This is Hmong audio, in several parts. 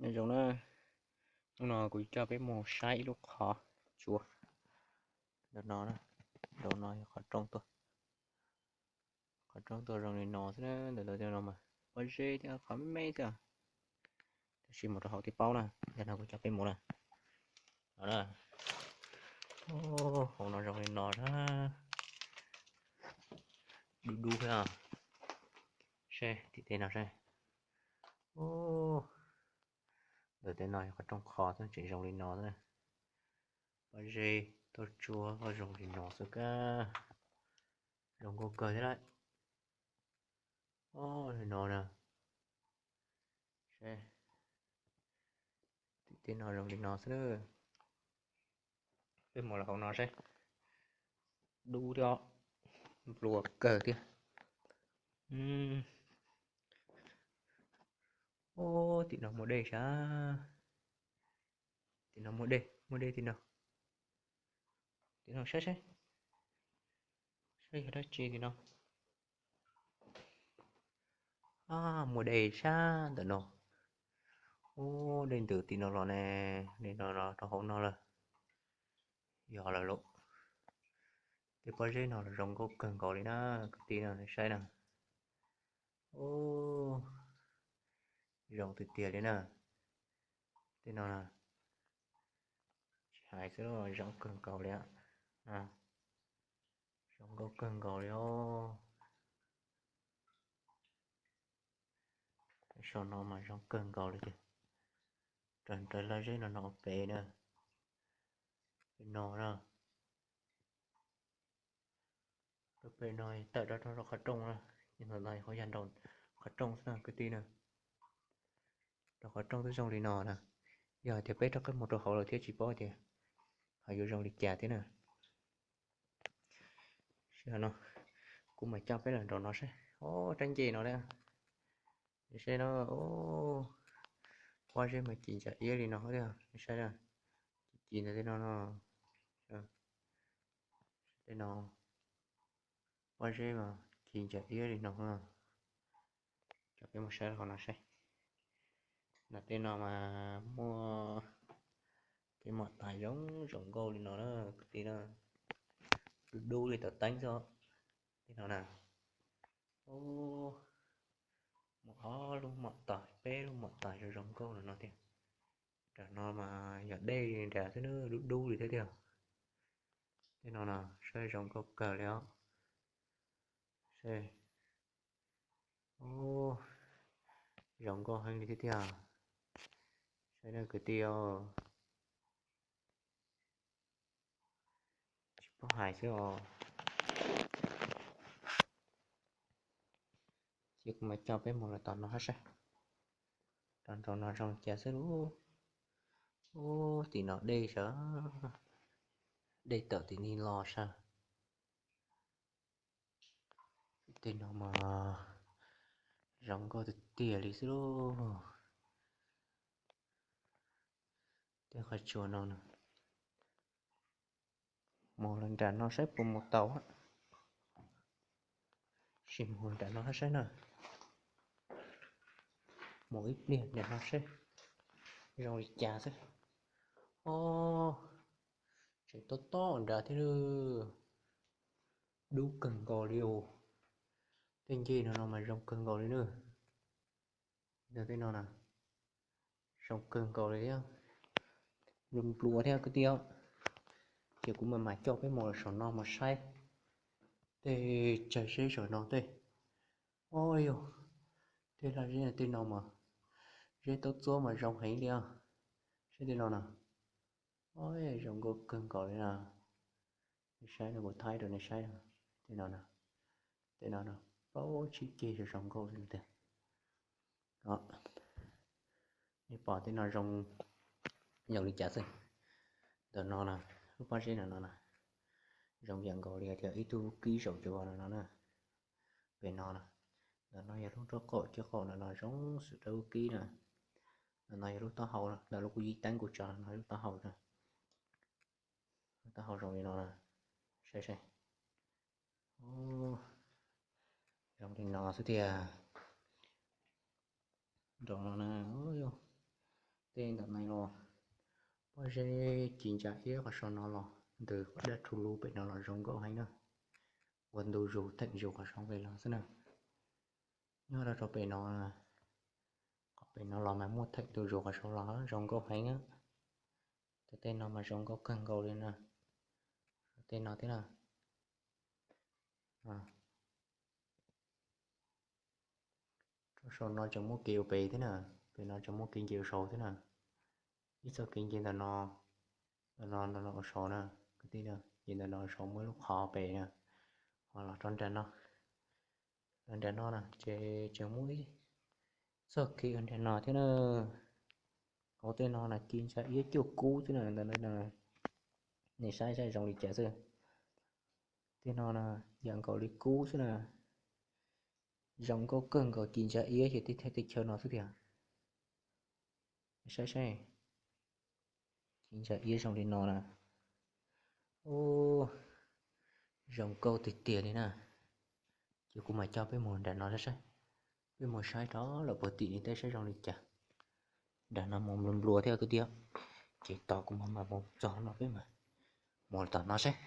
Nyob zoo na, hnub no kuv coj peb mus saib ib lub qhov tsua. Ntawm no, ntawm no yog qhov rooj tuaj, qhov rooj tuaj zoo li no xwb na. Ntawm no mas pob zeb thiab qhov me me xwb, tab sis mus rau hauv thiaj paub na. Yog no kuv coj peb mus na, no na, hauv no zoo li no na, dub dub thiab. Seb tim tej no seb, ntawm tej no yog qhov rooj qhov xwb tseem zoo li no xwb. Pob zeb tuaj tsua zoo li no xwb kab, zoo nkauj kawg thiab lauj. Li no na, seb, tim tej no zoo li no xwb na. Peb mus los hauv no seb, dub thiab, nplua kawg thiab. Ub, tim no muaj dej sab, tim no muaj dej, muaj dej tim no, tim no saib seb, saib yog dab tsi tim no. Muaj dej sab ntawm no. Ub, dej ntws tim no los ne, li no los rau hauv no lawm. Yog lawm lauj. Tej pob zeb no los zoo nkauj kawg nkaus li na, kwv tij no saib na. Ub, zoo tiag tiag li na. Tej no tsis hais xwb, zoo kawg nkaus li. Zoo nkauj kawg nkaus li os. Saum no mas zoo kawg nkaus li tiag. Raws nraim laj zeb no no pem na, pem no na. Rau pem no tawm rau rau qhov rooj na, no yog qhov rooj xwb na kwv tij na. Rau qhov rooj twb zoo li no na, yog hais tias peb rov qab mus rau hauv lawm thiab tsis paub tias ho yuav zoo li cas thiab na. Seb no, kuv mam coj peb los nraum no seb, o, rab ncej no na. Seb no, pob zeb mas ci ntsa iab li no thiab, saib na, ci ntawd tej no no, tej no, pob zeb mas ci ntsa iab li no. Coj peb mus saib qhov no seb, no tej no mas muaj tej mom tais zoo zoo nkauj li no na kwv tij na, dub dub li tom teeb xwb. Tej no na, muaj ob lub mom tais, peb lub mom tais zoo zoo nkauj li no tiag. Nram no mas yog dej nram xwb na, dub dub li thiab tiag. Tej no na, saib zoo nkauj kawg li os. Seb, zoo nkauj heev li thiab tiag. Saib na kwv tij os. Tsis paub hais xwb os. Ces kuv mam coj peb mus los tom no hab saib, tom nraum no zoo cas xwb lauj. Ub, tim no dej sav, dej tawm tim no los sav. Tej no mas zoo nkauj tiag tiag li xwb lauj. Tej qhov tsua no, mus los nram no saib puas mus tau. Sim mus nram no saib na. Mus ib pliag nram no saib zoo li cas xwb. Ob, tseem tob tob nrad thiab. Dub kawg nkaus li os. Tej ncej no no mas zoo kawg nkaus li na. Tej no na, zoo kawg nkaus li thiab. Nplua nplua thiab kwv tij. Ces kuv mam mam coj peb mus saum no mus saib tej tsawg zeb saum no tej. Ob yog, tej laj zeb tej no mas, zeb taub txuab mas zoo heev li. Saib tej no na. Ob, zoo nkauj kawg nkaus li na. Nej saib no, kuv thaij rau nej saib. Tej no, tej no na, plaub tsib ceg zoo zoo nkauj li tiag. Nej pom tej no zoo, zoo li cas xwb. Ntawm no na, lub pob zeb no no na, zoo yam nkaus li tias ib tug kib saum cua no no na. Pem no na, ntawm no yog lub nraub qaum, caj qaum no no zoo xws rau lub kib na. Ntawm no yog lub taub hau, ntawm lub kuv yeej teeb kuv tso no lub taub hau na. Lub taub hau zoo li no na, saib saib. Zoo li no xwb tiag. Nraum no na, Tej ntawm no los pob zeb ci ntsa iab qhov saum no los ntws dab rhu lub pem no los zoo nkauj heev na. Ua ntu zus theem zus qhov saum pem los xwb na. Nyob rau rau pem no, qhov pem no los mas muaj theem ntu zus qhov saum los zoo nkauj heev na. Tej no mas zoo nkauj kawg nkaus li na. Tej no thiab na. Rau saum no tseem muaj kev ua pem thiab na. Pem no tseem muaj kev nce ua saud thiab na. Ib txoj kev nce ntawm no, ntawm no ntawm no ua saud na. Kwv tij, nce ntawm no ua saud muaj ib lub qhov pem na. Ho los rau nram no, los nram no na ces tseem muaj ib txoj kev ua nram no thiab na. Hauv tej no na ci ntsa iab cuaj kub xwb na. Nej saib saib zoo li cas xwb. Tej no na yam nkaus li kub xwb na. Zoo nkauj kawg nkaus, ci ntsa iab ces tib thaj teb chaws no xwb tiag. Saib saib, ci ntsa iab zoo li no na. Ub, zoo nkauj tiag tiag li na. Ces kuv mam coj peb mus nram no saib saib. Peb mus saib rov lawm puag tim li tej saib zoo li cas. Nram no mus nplua nplua thiab kwv tij. Ces tos kuv mam mus txog no peb mam mus tom no saib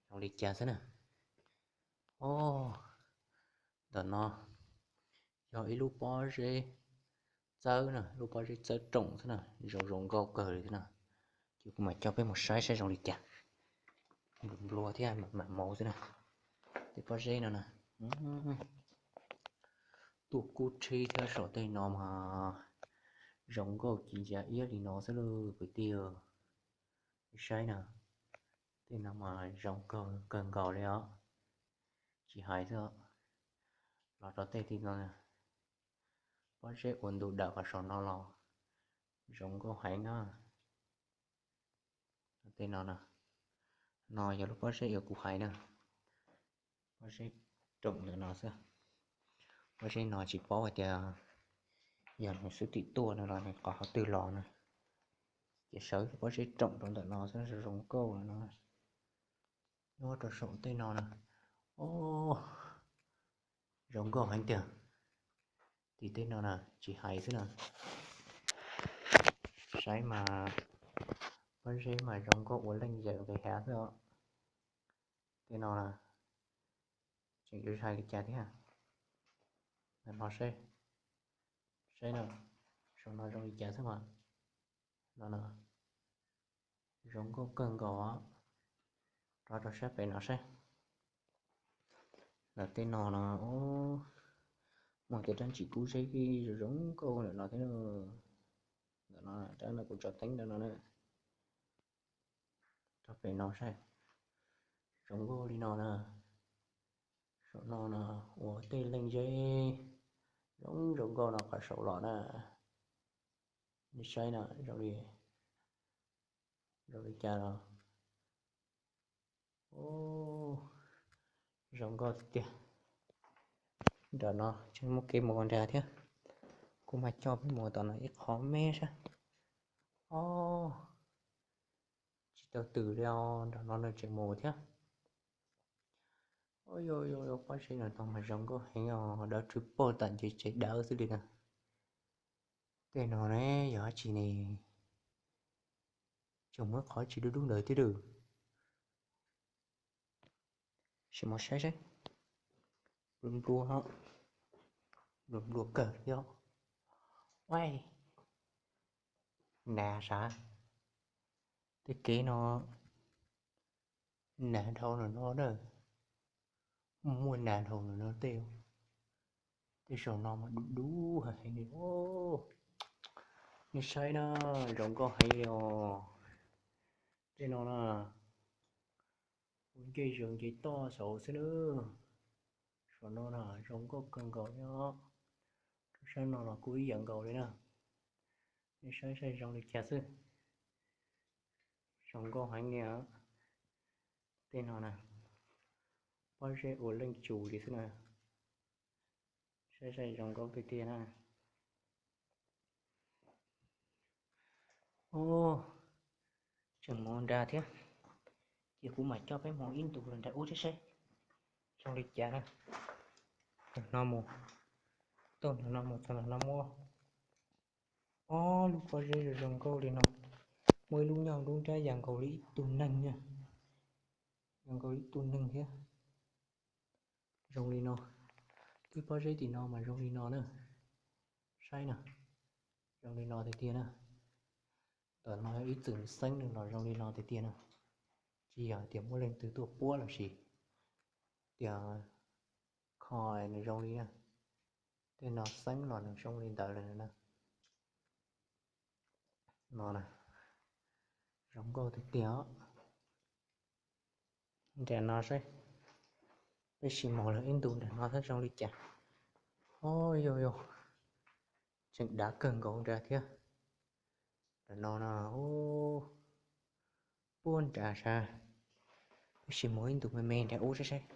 zoo li cas xwb na. Ub, ntawm no yog ib lub pob zeb txawb na, lub pob zeb txawb rooj xwb na, zoo zoo nkauj kawg li xwb na. Ces kuv mam coj peb mus saib saib zoo li cas. Nplua nplua thiab mam mus xwb na. Tej pob zeb no na, tuaj kub rhib thiab saum tej no mas zoo nkauj ci ntsa iab li no xwb lauj kwv tij. Saib na, tej no mas zoo kawg nkaus li os. Tsis hais xwb, los rau tej tim no, pob zeb ua ntu dawm qhov saum no los zoo nkauj heev na. Tej no, no yog lub pob zeb uas kuv hais na. Pob zeb rooj ntawm no xwb. Pob zeb no tsis paub hais tias yog nws xwb tim tuaj no los nws qhov qhov twg los na. Ces sawv pob zeb rooj rau ntawm no xwb, zoo nkauj lawm no. Nyob rau saum tej no na, o, zoo nkauj heev tiag. Tim tej no na tsis hais xwb na. Saib mas, pob zeb mas zoo nkauj ua leej yawm nqis hav xwb os. Tej no na, tseem yuav hais li cas thiab. Ntawm no saib, saib no, saum no zoo li cas xwb mas. No, zoo nkauj kawg nkaus. Rov rau sab pem no saib. Ntawm tej no no, muaj tej dab tsi kub zeb zoo zoo nkauj ntawm no thiab. Ntawm no, rab no kuv tso teeb ntawm no na. Rau pem no saib, zoo nkauj li no na. Saum no no ua tej leej zeb zoo zoo nkauj no qhov saud los na. Nej saib na, zoo li, zoo li cas los, zoo nkauj tiag tiag. Nram no tseem muaj kev mus nrad thiab. Kuv mam coj peb mus tom no ib qho me saib. O, tsis tau twg li os, nram no nws tseem mus thiab. Pob zeb no tau mas zoo nkauj heev os, dawb rhwv pag tam nce tsev dawb xwb li na. Tej no ne yog dab tsi ne? Tseem muaj qhov tsis dub dub ntawd thiab. Sim mus saib saib. Nplua nplua, nplua nplua kawg thiab. Ua, nag sav. Tej kev no nag dhau no no na. Muaj nag dhau no no tej. Tej saum no mas dub dub heev li. Nej saib na, zoo nkauj heev li os. Tej no na, ua ncej zos nce toj saud xwb na. Saum no na zoo nkauj kawg nkaus li os. Rau sab no los kuj ib yam nkaus li na. Nej saib saib zoo li cas xwb. Zoo nkauj heev li os. Tej no na, pob zeb ua leej tsum li xwb na. Saib saib zoo nkauj tiag tiag na. O, tseem mus nrad thiab. Ces kuv mam coj peb mus ib ntus nrad ub thiab saib zoo li cas na. Ntawm no mus, tuaj ntawm no mus txog ntawm no mus. Ob lub pob zeb zoo zoo nkauj li no, muaj ib lub nyob lub nrab ya nkaus li ib tug neeg na, ya nkaus li ib tug neeg thiab. Zoo li no, tib pob zeb tim no mas zoo li no na, saib na, zoo li no tiag tiag na. Ntawm no ib txwm xeeb no los zoo li no tiag tiag na, tsis yog tias muaj leej twg tuaj puab los sis tias kho nws zoo li na. Tej no xeeb los nws zoo li ntawd lawm na. No na, zoo nkauj tiag tiag os. Nram no saib, peb sim mus lawm ib ntus nram no saib zoo li cas. Ob yog yog, tseem dav kawg nkaus nrad thiab. Nram no no, puag nrad sab, peb sim mus ib ntus me me nrad ub saib saib.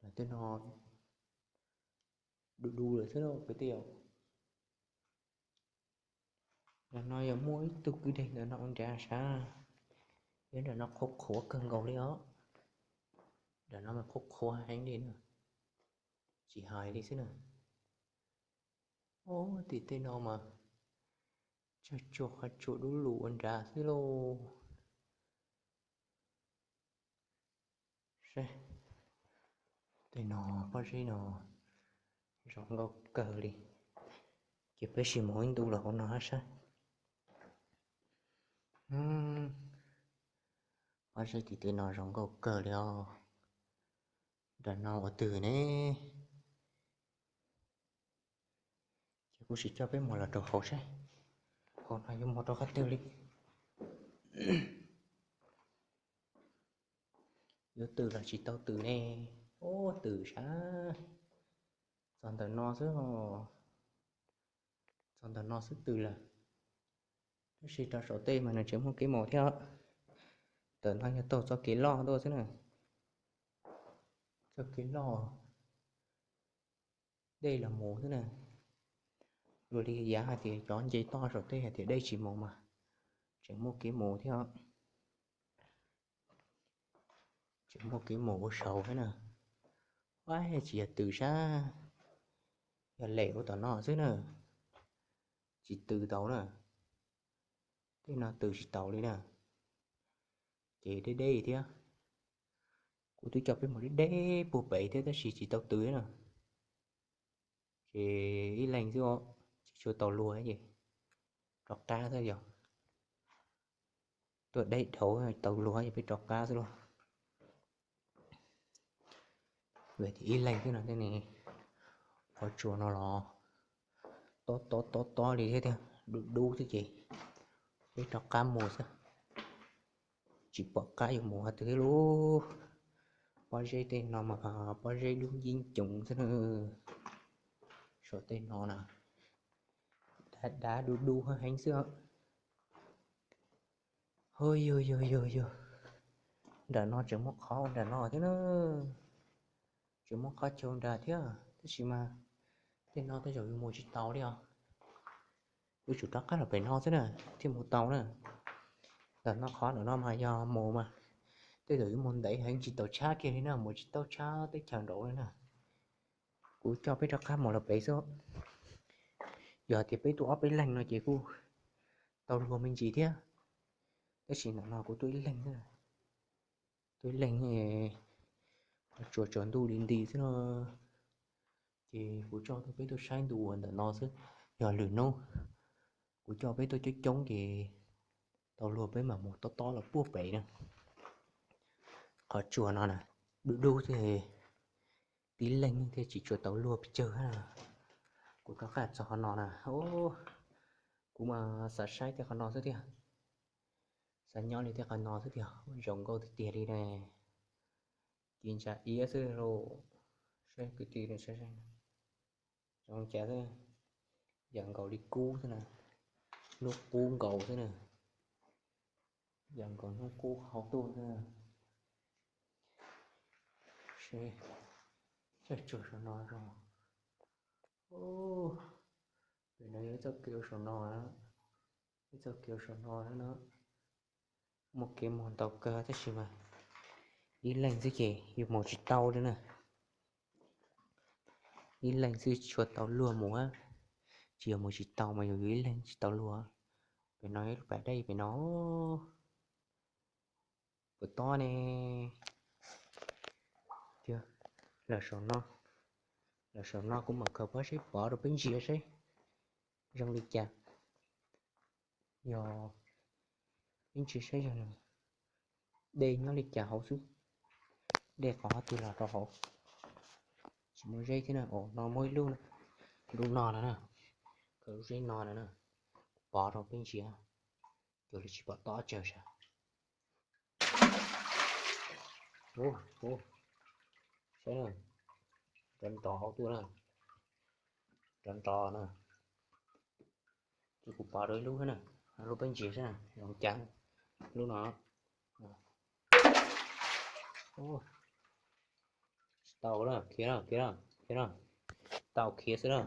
Nram tej no du du lawm xwb kwv tij. Nram no yog muaj ib tug kwj deg ntawm no ua nrad sab, yog nram no qhuav qhuav kawg nkaus li os. Nram no mas qhuav qhuav heev li na, tsis hais li xwb na. Ob tim tej no mas tsawg tsuag qhov tsua dub lug ua nrad xwb lauj. Tej no pob zeb no zoo nkauj kawg li, ces peb sim mus ib ntus los hauv no hab saib. Pob zeb tim tej no zoo nkauj kawg li os. Nram no ua twg ne? Ces kuv sim coj peb mus los rau hauv saib, hauv no yuav mus rau qhov twg li. Yuav tws los tsis tau tws ne? Ub, tws sab, txog ntawm no xwb, txog ntawm no xwb tws lawm. Tab sis rau saum tej mas nws tseem muaj kev mus thiab. Ntawm no yog taug txoj kev loj tuaj xwb na, txoj kev loj dej los mus xwb na. Luag li yav hais tias cov nce toj saum tej hais tias dej tsis mus mas tseem muaj kev mus thiab. Tseem muaj kev mus ua saud thiab na. Ua tsis yog tws sab, yog lem ua tom no xwb na, tsis tws tau na. Tej no tws tsis tau li na, ces deb deb thiab. Kuv twb coj peb mus deb deb puag pem thiab tab sis tsis tau tws na. Ces ib leeg xwb, tsis tshua tau luag ces rov qab xwb yog. Tuaj deb dhau tau luag ces peb rov qab xwb lauj. Vim tias ib leeg xwb no tej ne, qhov tsua no los tob tob tob tob li thiab tiag, dub dub thiab ces peb rov qab mus xwb. Tsis pom qab yuav mus qhov twg thiab lauj. Pob zeb tej no mas pob zeb dub ncib coos xwb na. Saum tej no na, dav dav dub dub heev xwb. Hos yog yog yog yog, nram no tseem muaj qhov nram no thiab na. Tseem muaj qhov chaw nram thiab tab sis mas tej no tej zaum yuav mus tsis tau li os. Yuav tsum rov qab los pem no xwb na thiaj mus tau na. Ntawm no qhov ntawm no mas yog mus mas tej zaum yuav mus ntev heev tsis tau tshab kiag li na, mus tsis tau tshab teb chaws nraud li na. Kuv coj peb rov qab mus los pem xwb. Yog tias peb tuaj ob peb leeg no ces kuj tau luag me ntsis thiab. Tab sis ntawm no kuv tuaj ib leeg xwb, tuaj ib leeg, qhov tsua tsaus ntuj li nti xwb no. Ces kuv coj peb tuaj saib ntu ua ntawm no xwb. Yog lwm hnub kuv coj peb tuaj coob coob ces tau luag peb mam mus tob tob los puag pem na. Qhov tsua no na, dub dub thiab, tib leeg thiaj tsis tshua tau luag pes tsawg. Kuv rov qab txog qhov no na, kuv mas xav saib tej qhov no xwb tiag, xav nyob li tej qhov no xwb tiag, zoo nkauj tiag tiag li ne. Ci ntsa iab xwb lauj, saib kwv tij, zoo cas xwb, yam nkaus li kub xwb na, hnub qub nkaus xwb na, yam nkaus hnub qub hauv tuaj xwb. Seb, tsuag saum no zoo. Pem no yog ib txoj kev ua saum no, ib txoj kev ua saum no na. Muaj kev mus ntau kawg tab sis mas Ib leeg xwb ces yus mus tsis tau li na. Ib leeg xwb tshua tau luag mus. Tsis yog mus tsis tau mas yus yus ib leeg tsis tau luag. Pem no ib lub pas dej pem no. Puas tob ne? Los saum no, los saum no kuv mam khaws pob saib pov rau peb ntsia saib zoo li cas. Yog peb ntsia saib yog dej nyob li cas hauv xwb. Dej qhov twg los rau hauv. Tsis muaj zeb thiab na. Ua no muaj ib lub, lub no no na. Khaws lub zeb no no na, pov rau peb ntsia. Cuag li tsis pom tob tsawg sav. Ub, saib na, nrov nrov hauv tuaj na, nrov nrov na. Ces kuv pov rau ib lub na, lub peb ntsia saib na zoo cas. Lub no tsis tau na, khiav na, khiav na, khiav na. Tau khiav xwb na.